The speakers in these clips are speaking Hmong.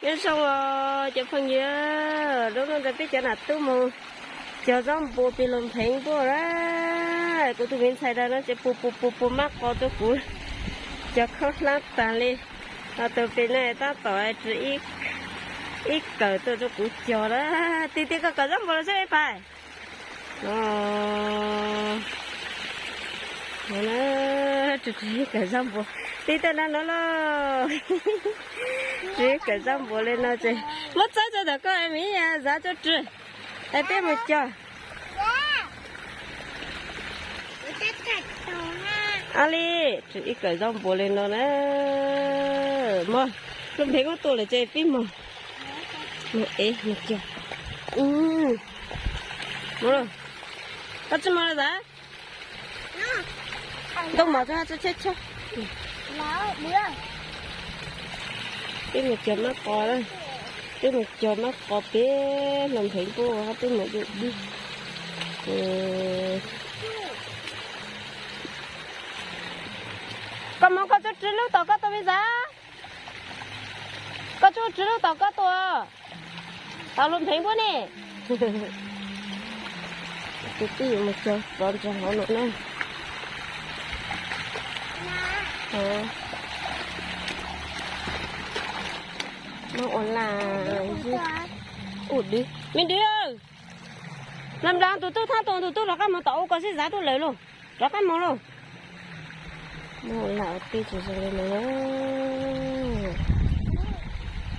Nyob zoo os cov phooj ywg, lub no ntawd peb cov nam tub mus cog zaub npua pem Luas Npheev npua lawm. Kuv tus me ntxhais ntawd no ces pus pus pus pus mab qos rau kuv cog khaub hlab tag li. Ho tus pem no tab tom ris ib kawm tuaj rau kuv cog lawm. Tiag tiag koj kawm zaub npua los seb pais. Ris kawm zaub npua, tib tej no no lauj. Ris kawm zaub npua li no ces muab txawb txawb ntawm koj miv zav tso ris, es peb mus cog. Ab li, ris ib kawm zaub npua li no na. Mog, Luas Npheev kuj tuaj lawm ces peb mog. Mus es mus cog. Koj tsis mog los zav? Ntoo mov tso tso cheb chog. Peb mus cog mab qos, peb mus cog mab qos pem Luas Npheev npua hab peb mus dej dib. Koj mog, koj tsuas ris lub tom koj tua me zav. Koj tsuas ris lub tom koj tua, tom Luas Npheev npua ne. Tus tij yuav mus cog pov ntsa hauv no na. Muab ua laj, ua dib, me dib. Nplas nplas tus tub thab tus tus tub rov qab mus tom ua kom sib zav tuaj lawm lauj. Rov qab mus lauj. Muab ua laj ua teb tsis zoo li no na.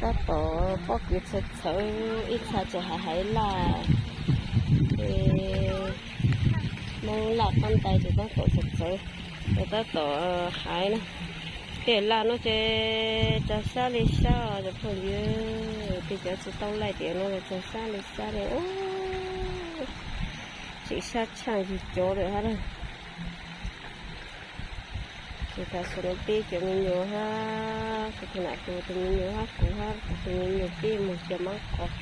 Tab tom pob kws txhawv txhawv ib txha tseem hais hais laj, es Hmoob laj qab ntais ces tab tom txhawv txhawv, ces tab tom hais na. Tej laj no ces tsaws sab li sab os cov phooj ywg, tej cov tsis tau laij tias no tsaws sab li sab li. Tseem sab tshaaj yug cov lawm hab na. Ces tam sim no peb cov me nyuam hab kuv tus nam hluas tus me nyuam hab kuv hab kuv tus me nyuam peb mus cog mab qos.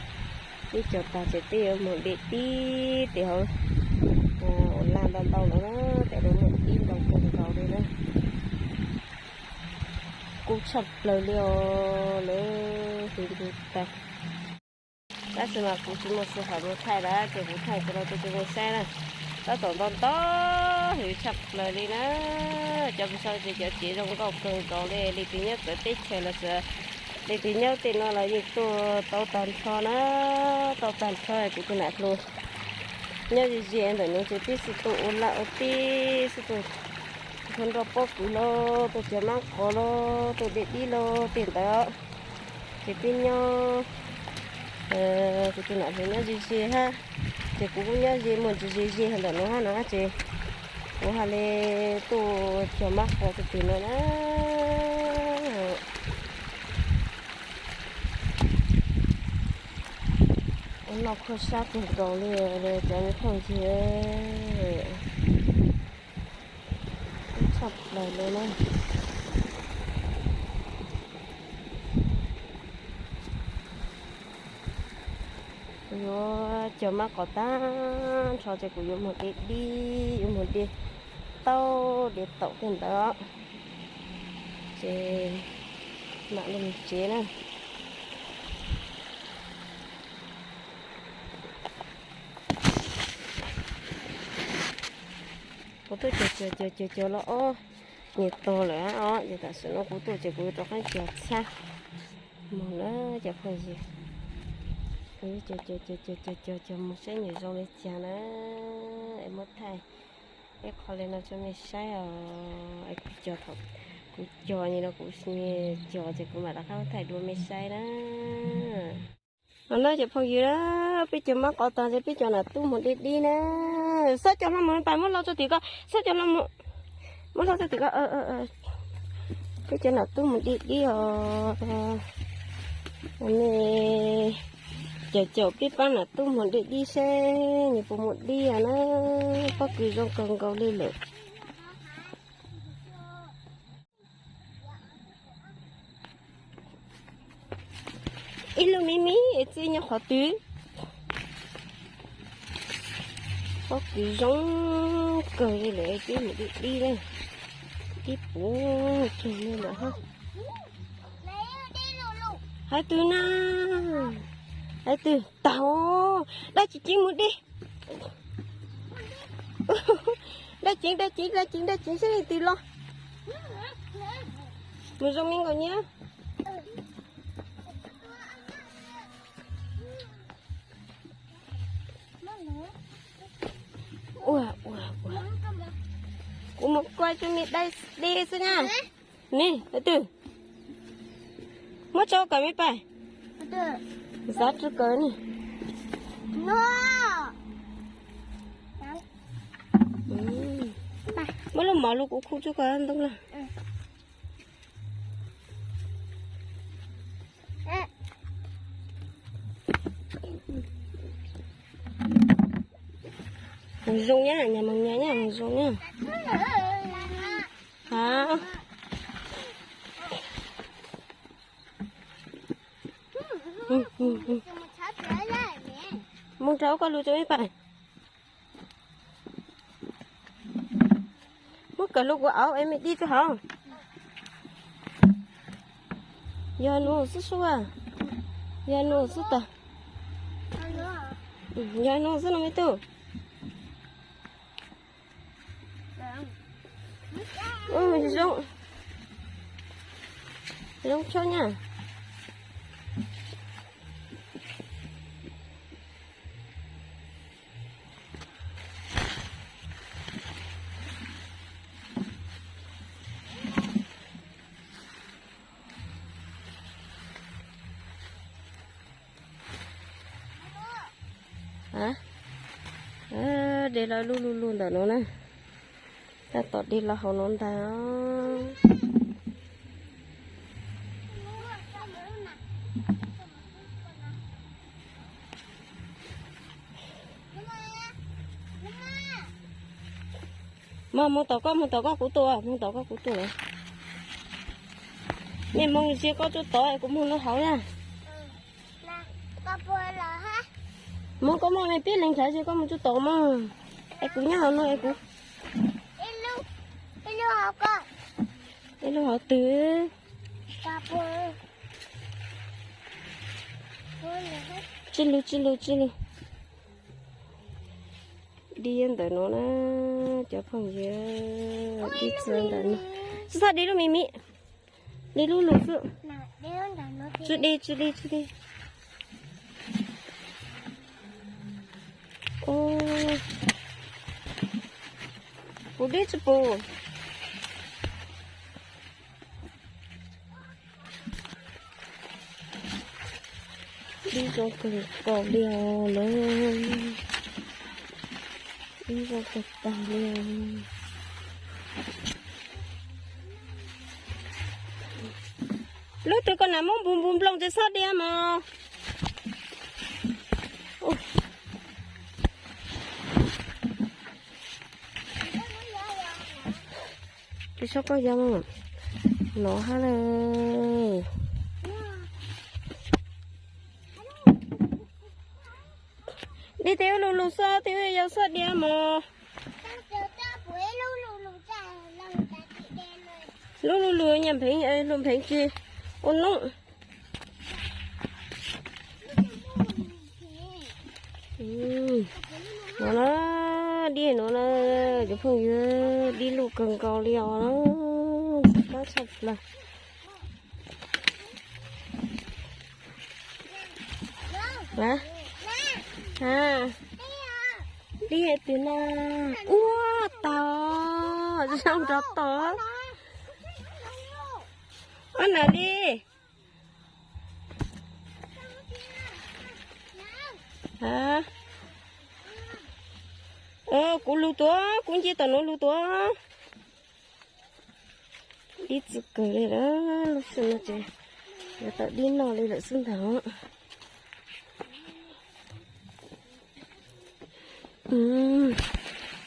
Peb cog tag ces peb yuav mus de dib tes hauv, ua laj ntau ntau lawm na, tes hauv mus dib ntau kawg nkaus li na. Kub tshaj plaws li os, lawv hwv ntws tag. Tab sis mas kuv tsis muaj sij hawm mus thaij lawm ces kuv thaij cov no rau cov nej saib na. Tab tom ntau ntau heev tshaj plaws li na. Cov pes sau ces cov tsev zoo nkauj kawg nkaus li, leej twg nyob txawv teb chaws los sis leej twg nyob tej no los yeej tuaj tau tag nrho na. Tau tag nrho kuv tus nam hluas nyob ze ze ntawm no ces peb xwb tuaj ua laj ua teb xwb, tuaj nrog pob kws los tuaj cog mab qos los tuaj de dib los tej ntawd. Ces peb nyob, kuv tus nam hluas nyob ze ze hab, ces kuv kuj nyob ze muaj ntsis ze ze ntawm no hab no ces kuv hab li tuaj cog mab qos rau tim no na. Ua noj khuaj sab kawg nkaus li cov me phooj ywg, tshaj plaws li na. Kuv yuav cog mab qos tag nrho ces kuv yuav mus de dib, yuav mus de taub de taum tej ntawd, ces mam li mus tsev na. Kuv tuaj cog cog cog cog cog los ob niag tog lawm os, ces tam sim no kuv tuaj ces kuv yuav rov qab cog txhab mus na cov phooj ywg. Kuv yuav cog cog cog cog cog cog cog mus saib nws zoo li cas na, es muab thaij ib qho li no rau mej saib os. Es kuv cog, kuv cog ni no kuv cog ces kuv mam rov qab thaij dua mej saib na. No na cov phooj ywg na, peb cog mab qos tag ces peb cov nam tub mus de dib na. Xob cov hlo mus pais, muab hlo tso tim ko, xob cov hlo mus, muab hlo tso tim ko. Peb cov nam tub mus de dib os. Nej caum caum peb pab nam tub mus de dib seb nws puas mus dib os na. Pob kws zoo kawg nkaus li lawm. Ib lub me me txij nyob qhov twg. Pob kws zoo kawg li lawm, peb mus de dib na. Dib puv cug li lawm hab. Dab twg na? Dab twg? Tau. Dab tsi ceev mus deb. Dab ceev, dab ceev, dab ceev, dab ceev seb leej twg los. Mus zoo me nkaus nyab. Ua ua ua, kuv mus kua tso me dab deb xwb na. Ne, dab twg? Muab tso kawm me pais. Xav tso kawm ne. Muab lub mov los kuv khu tso kawm ntoo lawm. Mus zoo nyab, nyab mus nyab, nyab mus zoo nyab. Ha. Mus rau koj lug tso me pais. Muab kawm lug kuv auv es me dib rau hauv. Yog nus xwb sua, yog nus xwb tas, yog nus xwb no me tub. Zoo, zoo chua nyab. De los lug lug lug ntawm no na. Tab tom de los hauv no ntag. Mog, moog tom koj, moog tom koj kuv tua, moog tom koj kuv tua. Nej moog ze koj tsuj tod es kuv moog lub hauv na. Moog koj muaj me peb leeg nrhav ze koj moog tsuj tod mog. Es kuv nyob hauv no es kuv, es lub hauv twg. Tsij lug, tsij lug, tsij lug. Dib ntawm no na, cov phooj ywg, dib txia ntawm no. Tsi txhob dib lub me me, dib lub lug xwb. Tsw dib, tsw dib, tsw dib. Kuv dib tsi pum. Dib zoo kawg nkaus li os lawm. Dib zoo kawg nkaus li os. Lub twg koj nam muab npu npu nplooj tsi txhob diav mog. Tsis txhob koj yog no hab na. Dib tej ub lug lug xwb, tej ub yau txhob diav mog. Lub lug lug nyam pheev, lug pheev tsi ua noob. No na, dib no na, cov phooj ywg, dib luj kawg nkaus li os na, ntxim qab tshaj plaws. Dib twg na? Ua tau, zoo nrov tod. Ob nam li. Kuv lug tuav, kuv nce tom nuav lug tuav. Dib txwv kawg li lawm, lub sij no ces yuav tau dib noj li lawm xwb ntag.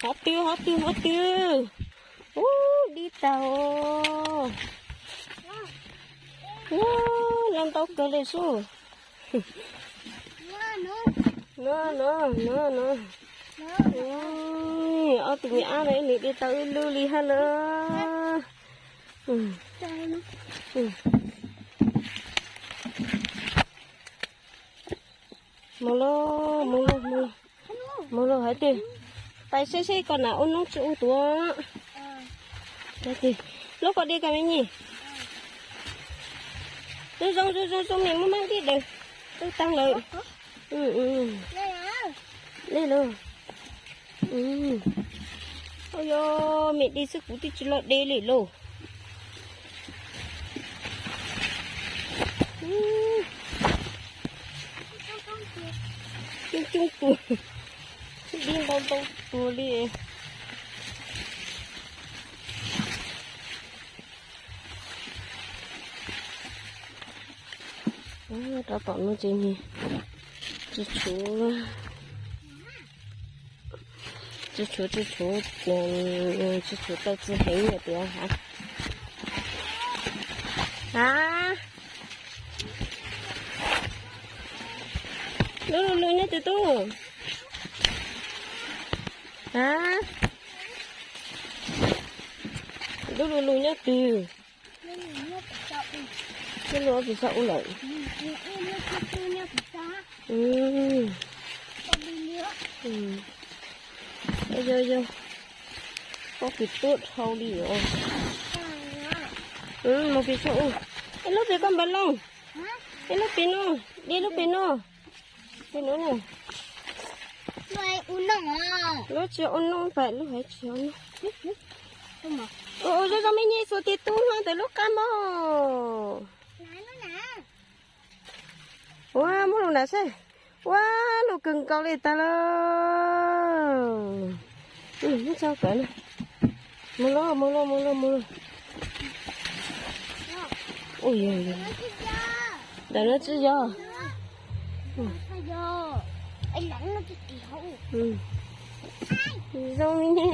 Hov twg, hov twg, hov twg. Ub, dib tag. Ub, no ntau kawg li sub. No, no, no, no. Ob tug me ab no ib nws de tau ib lub li hab na. Ub, ub, Mus lauj, mus lauj, mus lauj, mus lauj hais tias, pais saib seb koj nam ua noob tsi ua tuav. Hais tias, lub koj dej koj me nyij. Zoo zoo zoo zoo zoo, mej muab mab dib daws, tu taag lawm. Dej lauj. Au yog, mej dej xwb kuv twb tsi loj dej li lauj. Coob coob tuag, dib ntau ntau tuag li. Rau tom no ces tsis tshuav, tsis tshuav, tsis tshuav, tsis tshuav tau txi heev li tias. A, dub lug lug nyob twg tub? A, dub lug lug nyob twg? Nyob lub pem saum ub lawm. Yog, yog, pob kws tuab dhau li os. Mus pem saum ub. Ib lub pem koj npam looj. Ib lub pem no, dib lub pem no. Pem no na. Lub tsis ua noob, pem lub hais tsis ua noob. Ua zoo zoo me nyuam, xuas tes tu hlo ntawm lub qab mog. Ua, muab lug nam seb. Ua, lug kawg nkaus li tag lawm. Muab tso kawm na. Mus lauj, mus lauj, mus lauj, mus lauj. Ua, ntawm no tsis yog. Zoo li na,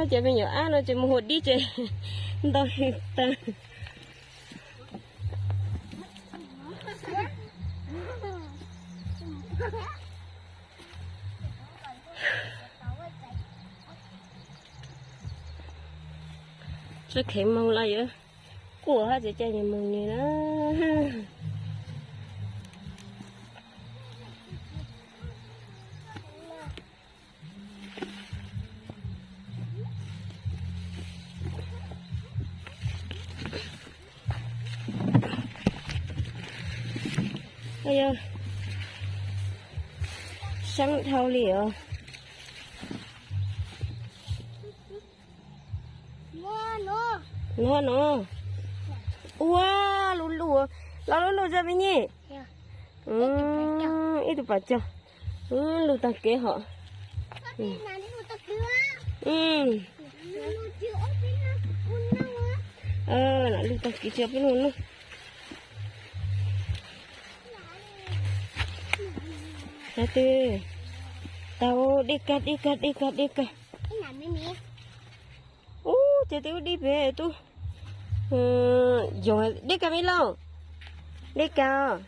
ces me nyuam ab no ces mus huam dib ces ntau tag. Tsi kheev moog lawm, yuav quaj hab tseem caij nws moog nws na. Yog saab dhau li os. Nuav no. Ua, lug lug, los lug lug zog me nyuam. Ib tug pam cog. Lug taag kev hov. Lug taag kev tsi peb lug noj. Hais tias tau, dej kag, dej kag, dej kag, dej kag. Ub, ces twb ua dib pem tub. Yog dej kag me lauj. Dej kag.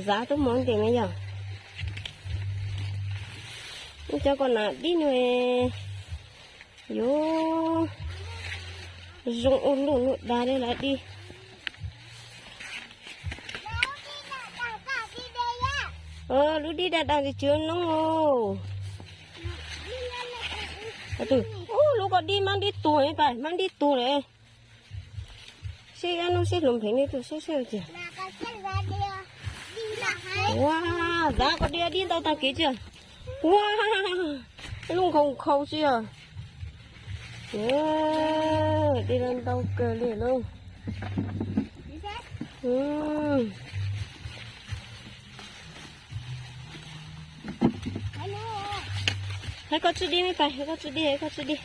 Zav tub mov ntej na yog. Cov koj nam dib no yuav zoo ua luaj luaj dag li lawm dib. Lub dib daj daj li tsis noob os. Ub, lub koj dib mab dib tuag, mab dib tuag lawm. Seb ab nub seb hluas npheej nej tuaj saib saib ua cas. Ua, zav koj dib, dib ntau taag kev tsi. Ua, lub nkhaus nkhaus tsi os. Dib ntau kawg li lauj. Hais koj tswb dib, me pais, hais koj tswb dib, hais koj tswb dib.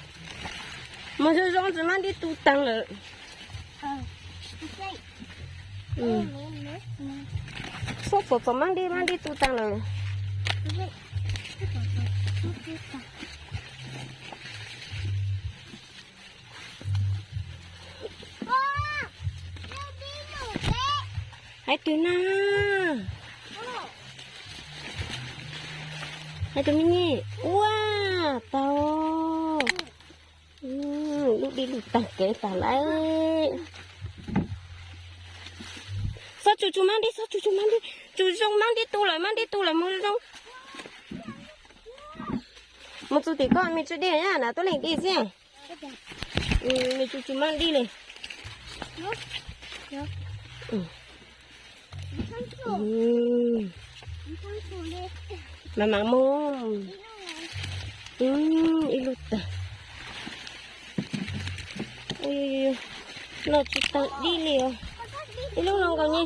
Moog zoo zoo tsi mab dib tu taag lawm. Txhob txom txom mab dib, mab dib tu taag lawm. Hais twg na? Hais twg me nyuam? Ua, tau. Tag kev tag lawm. Xob tsuj tsuj mab nti, xob tsuj tsuj mab nti, tsuj zoo mab nti tu lawm, mab nti tu lawm, mus zoo. Mus txug tim koj me tsw dej na, tuab leeg dej xwb. Me tsw tsw mab dej li. Mas mam mus. Ib lub tag. Noj tsis tag dib li os. Ib lub no nkaus nyi.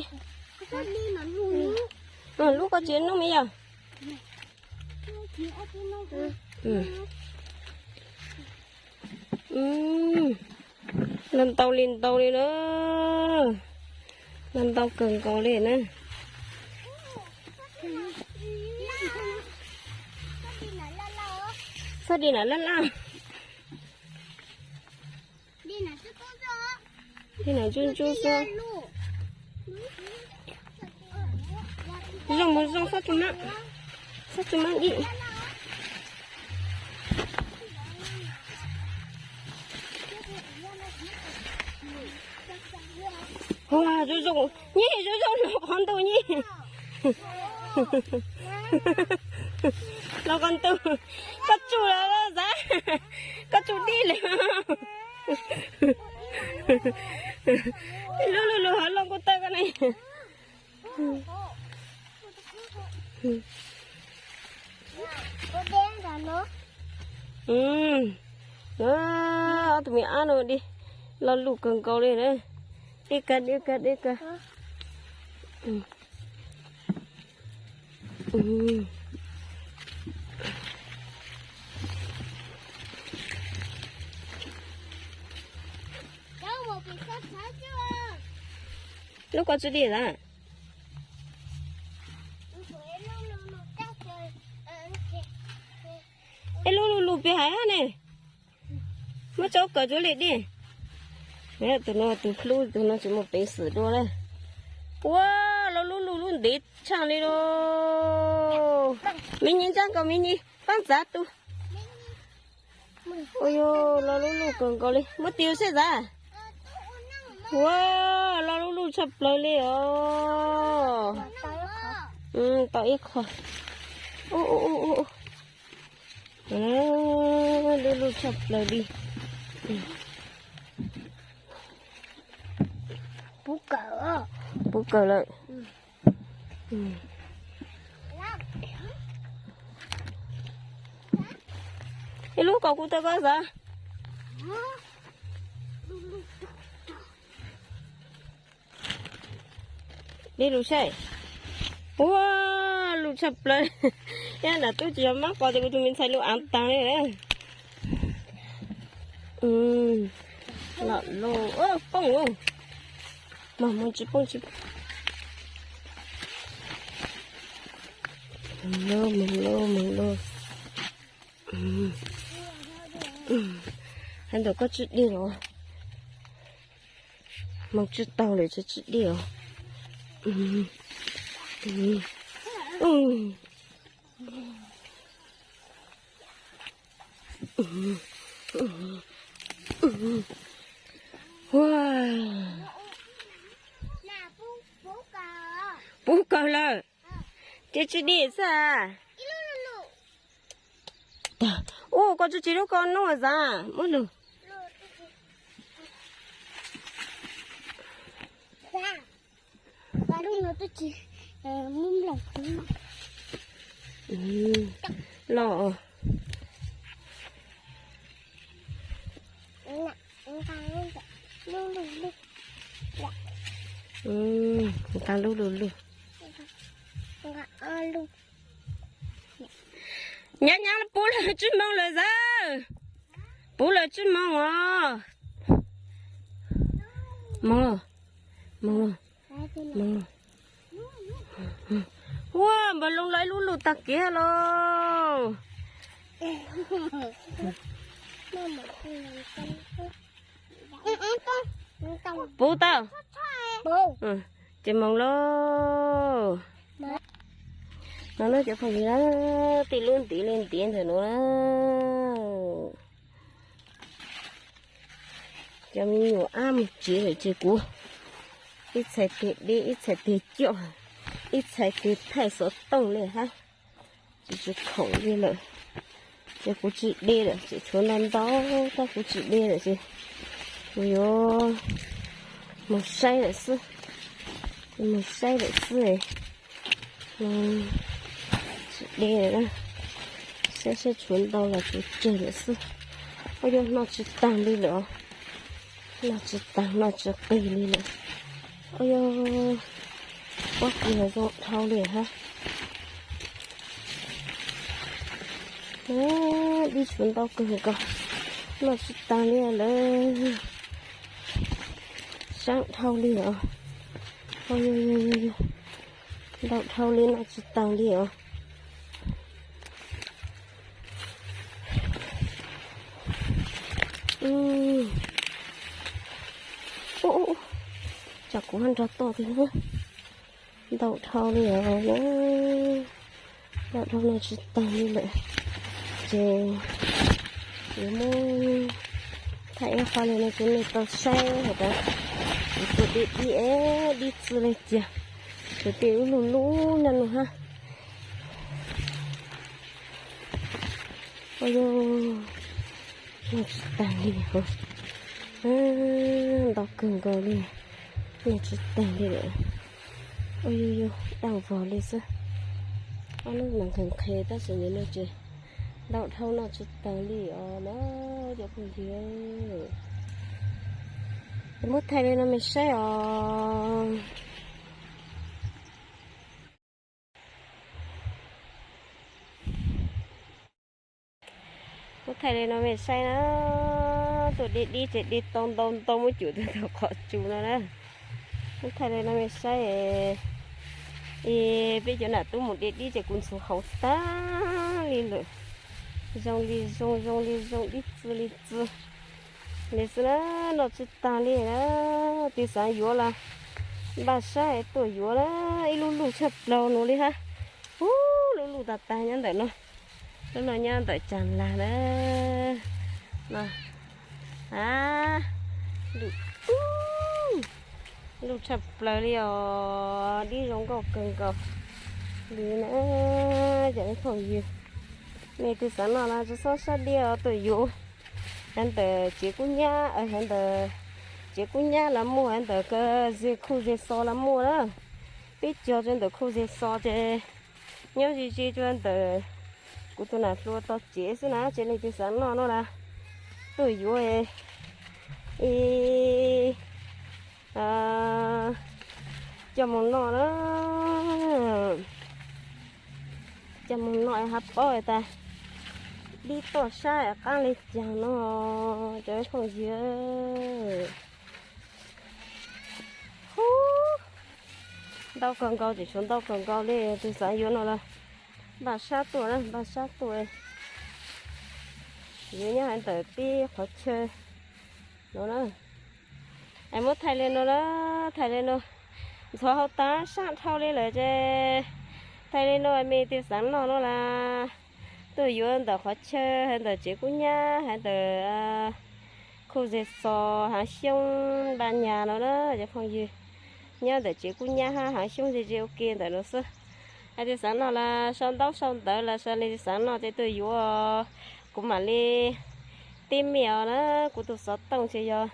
Lub koj tsis noj me yog. Los ntau li ntau li na. Los ntau kawg nkaus li na. Xob dej na laj laj. Dej na ntsuj ntsuj xwb. Zoo mus zoo, xob tsuj mab, xob tsuj mab dej. Ua zoo zoo, nyi zoo zoo los qhov ntug nyi. Los qhov ntug, koj tsuj lawm xav, koj tsuj dib lawm. Lub lub lub hov loj kuj tawg koj ne. Ob tug me ab no dib, lo lus kawg nkaus li na. Dib kag, dib kag, dib kag. Lub koj tsw dib lawm. Ib lub lub lub peb hais hab ne. Muab tso kawm tsuav li dib. Tus no tus hlub, tus no tsis muaj peev xwm dua na. Ua, lo lub lub lub ntev tshaaj li lauj. Me nyuam ntsaab nkaus me nyuam, paab txav tu. Ua, lo lub lub kawg nkaus li, muab tis saib txav. Ua, lo lub lub tshaj plaws li os. Tau ib qho. Lub lub tshaj plaws li. Puv kawm. Ib lub kom kuv tau koj xav. Dib lus saib. Ua, lus tshaj plaws. Yog nram tub tsis yog mab qos ces kuv tus me ntxhais lub aav taag li. Los lus, poob. Mas mus tsis poob tsis poob. Mus lauj, mus lauj, mus lauj. Hab ntawm koj tsw dej los. Moog tsw taug lawm tsw tsw dej os. Puv kawg lawm. Ces tsw dej xwb. Ua, koj tsw tsis lub koj nub xav muab lug. Los. Nqa lub lug lug. Nyab nyab puv lawm tsib moos lawm xav. Puv lawm tsib moos os. Moos los, moos los, moos los. Ua, npawg Loob lawv ib lub lug tag kev lauj. Puv tau. Ces moos lauj. No na cov phooj ywg na, tej lub ntiv li ntiv ntawm nuav na. Cov me nyuam ab mus tsev lawm ces kuv ib txhais tes deb, ib txhais tes coj, ib txhais tes thaij xov tooj li hab. Tsis, tsis khoom li lawm, ces kuv tsis de lawm, tseem tshuav ntau ntau tab kuv tsis de lawm ces kuv yuav mus saib lawm xwb. Mus saib lawm xwb, tsis de lawm. Saib saib tshuav ntau los kuv tseg lawm xwb. Ua yog noj tsis taag li lawm os. Noj tsis taag, noj tsis qig li lawm. Ua yog pob kws zoo dhau li hab. Dib tshuav ntau kawg nkaus, noj tsis taag li lawm. Saab dhau li os. Ntau dhau li, noj tsis taag li os. Tsam kuv hab nrog toj tiag. Ntau dhau li os. Ntau dhau, noj tsis taag li lawm. Ces yuav muab thaij ib qho li no rau nej tau saib has tas kuv tus dib dib es dib txwv le cas. Kuv tus lub lub nyob no hab. Ua yog noj tsis taag li os. Ntau kawg nkaus li, noj tsis taag li lawm. Ua yog yog daaj vog li xwb. Ob lub mas nqhis nqhis tab sis nim no ces ntau dhau, noj tsis taag li os na cov phooj ywg. Muab thaij li no mej saib os. Muab thaij li no mej saib na, tuaj dib dib ces dib tau ntau ntau muab cum tau qhov tsua no na. Muab thaij li no mej saib, es peb cov nam tub mus de dib ces kuv ntxuav hauv taag li lawm. Zoo li zoo, zoo li zoo, dib txwv li txwv li xwb na, noj tsis taag li na. Tig xaav yuav los npaj sab es tuaj yuav na, ib lub luj tshaj plaws nuav li hab. Ub, lub luj tag tag nyob ntawm no, lub no nyob ntawm Caag Lag na. No, a, luj tshaj plaws li os, dib zoo nkauj kawg nkaus li na. Cov phooj ywg, mej tig xaav noj no tsi xob sab diab tuaj yuav. Haav ntawm Tsev Kub Nyab, haav ntawm Tsev Kub Nyab los muaj, haav ntawm ze khuj ze xo los muaj na. Peb cog rua ntawm khuj ze xo ces nyob ze ze rua ntawm kuv tug nam hluas tog cev xwb na, ces leej twg xaav noj no las tuaj yuav es coj moog noj na. Coj moog noj es hab paub tas dib toj sab qaab le caag no, cov phooj ywg. Hub, ntau kawg nkaus, tseem tshuav ntau kawg nkaus li, tus xaav yuav no los npaj sab tuaj na, npaj sab tuaj. Yuav nyob haav ntawm peb qhov chaw no na. Es muab thaij li no na, thaij li no, ntxhov hauv taag sab dhau li lawm ces thaij li no, mej tig xaav noj no las tuaj yuav ntawm qhov chaw haav ntawm Tsev Kub Nyab, haav ntawm khuj ze xo, haav xyoob Npaj Nyas no na cov phooj ywg. Nyob ntawm Tsev Kub Nyab hab haav xyoob ze ze ua ke ntawm no xwb. Es tig xaav noj los sau ntaub sau ntawv los sau, leej twg xaav noj ces tuaj yuav. Kuv mam li teb mej os na. Kuv tug xov tooj ces yog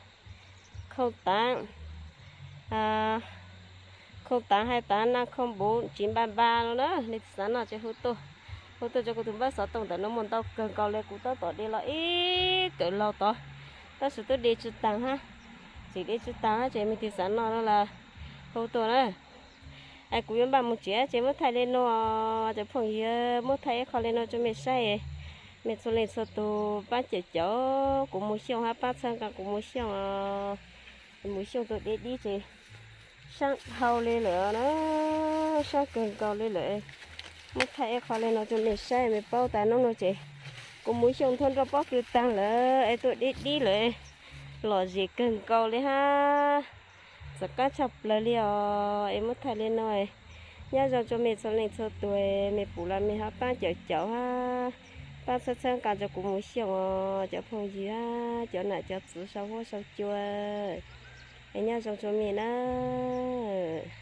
khoo taav, khoo taav hais taag na, khoo npuv tsiv npa npa no na. Leej twg xaav noj ces hu tuaj, hu tuaj rua kuv tug npawb xov tooj ntawm no muaj ntau kawg nkaus li, kuv tab tom de los ib kawm laug tod, tab sis tub de tsi taag hab. Tseem de tsi taag hab ces mej tig xaav noj no las hu tuaj na. Es kuv yuav npaj mus tsev ces muab thaij li no, cov phooj ywg, muab thaij ib qho li no rua mej saib. Mej txhua leej txhua tug paab caum caum kuv Mus Xyooj hab paab txhawb nqa kuv Mus Xyooj os. Mus Xyooj tug dib dib ces sab dhau li lawm na, sab kawg nkaus li lawm. Muab thaij ib qho li no rua mej saib, mej paub tas nub nuav ces kuv Mus Xyooj nthua nroj pob kws taag lawm es tuaj dib dib lawm, lom zem kawg nkaus li hab. Txav qaab tshaj plaws li os. Es muab thaij li no, nyob zoo rua mej txhua leej txhua tug, mej pum los mej hab paab caum caum hab. Pab txhawb txhawb nqa rau kuv mus xyooj os cov phooj ywg, cov nam cov txwv sau huab sau cua, es nyob zoo txhua me nawb.